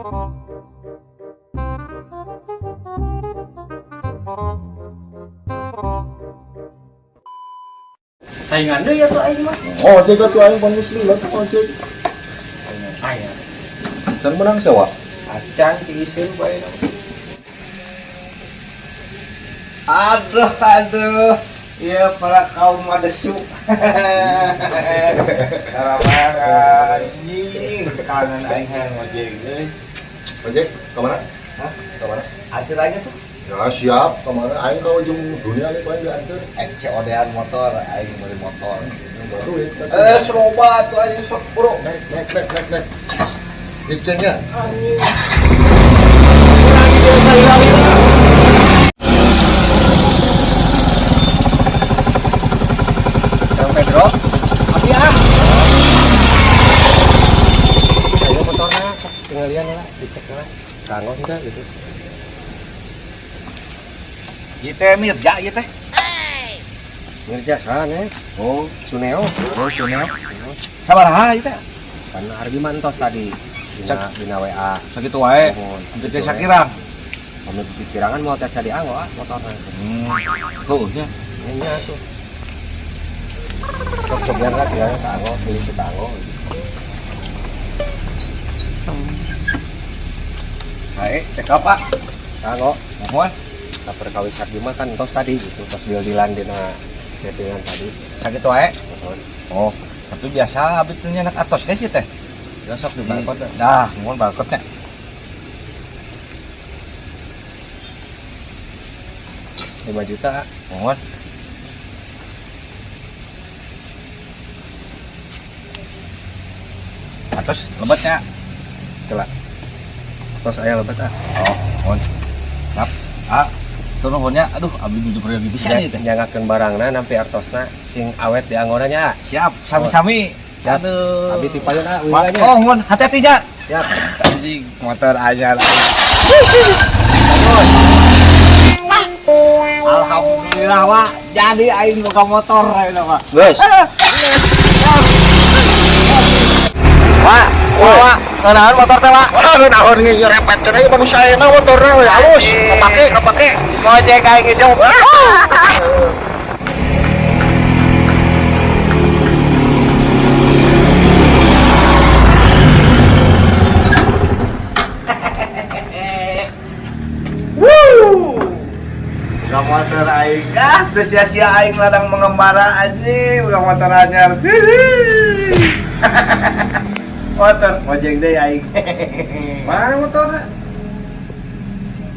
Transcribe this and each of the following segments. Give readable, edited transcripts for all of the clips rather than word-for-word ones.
Saingan deui atuh aing mah. Ojek atuh aing pan geus lila tuh ojek. Saingan aya. Can menang sewa. Acan diiseun bae. Aduh, aduh. Ya para kaum madesu. Karaman anjing, kangen aing hayang ngojek euy. Ojek ke mana? Hah? Ke mana? Anter aja tuh. Ya siap, ke mana? Aing ka ujung dunia nih paling diantar. COD-an motor, aing beli motor. Duit. Eh, seroba tuh anjing sok bro. Naik, naik, naik, naik, naik. Gicengnya. Anjing. Kurang gitu saya. Kang Pedro, api ah. Ayo motornya, tinggal lah, dicek lah. Kanggo enggak gitu. Ieu teh Mirja ieu teh. Mirja sana. Oh, Suneo. oh Suneo. Sabaraha ieu teh? Kan harga mah entos tadi. Dina WA. Sakitu wae. Nuhun. Teu sakirang. Kami pikirangan mau tes di anggo ah motornya. Heuh nya. Ini tuh. Sok cobian lah tinggal ke anggo, beli ke anggo. Hae, cek apa? Anggo, Mohon. nah perkawis harga mah kan entos tadi gitu, tos deal-dealan dina chattingan tadi. Sakitu wae. Nuhun. Oh, tapi biasa abis teh nyanak atos ge sih teh. Ya sok di barcode. Dah, mohon barcode-nya. 5 juta. Mohon. Atos lebetnya. Coba. Tos aya lebet ah. Oh, mohon. Siap. Ah, tuh nuhunnya. Aduh, abdi nuju pergi bisa nih teh. Nyangakeun barangna nampi artosna sing awet di anggona nya. Siap, sami-sami. Siap. Aduh. Abi ti payun ah uingnya. Oh, mohon hati-hati nya. Siap. Anjing, motor aja lah. Alhamdulillah, Wak. Jadi aing boga motor ayeuna, Wak. Guys. Wak, wah, Wak. Naon motor teh, Wak? Wah, naon nyerepetkeun aja manusia ayeuna motorna we halus. Kapake, kapake. Ngojek aing geus. Wuh. Buka motor aing. Ah, teu sia-sia aing ladang mengembara anjing, buka motor anyar. Motor ngojek deui aing. Mana motorna?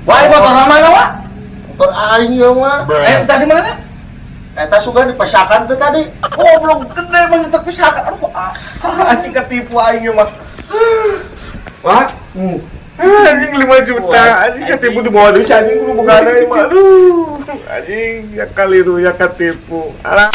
Wah, motor mana, Wak? Motor aing ieu mah. Eh, tadi mana? Eta sugan dipesakan teh tadi. Goblok gede banget pisakan. Aduh, ah, anjing ketipu aing ieu mah. Wah, anjing 5 juta, anjing ketipu di bawah desa anjing kudu boga deui mah. Aduh, anjing ya kaliru ya ketipu. Alah.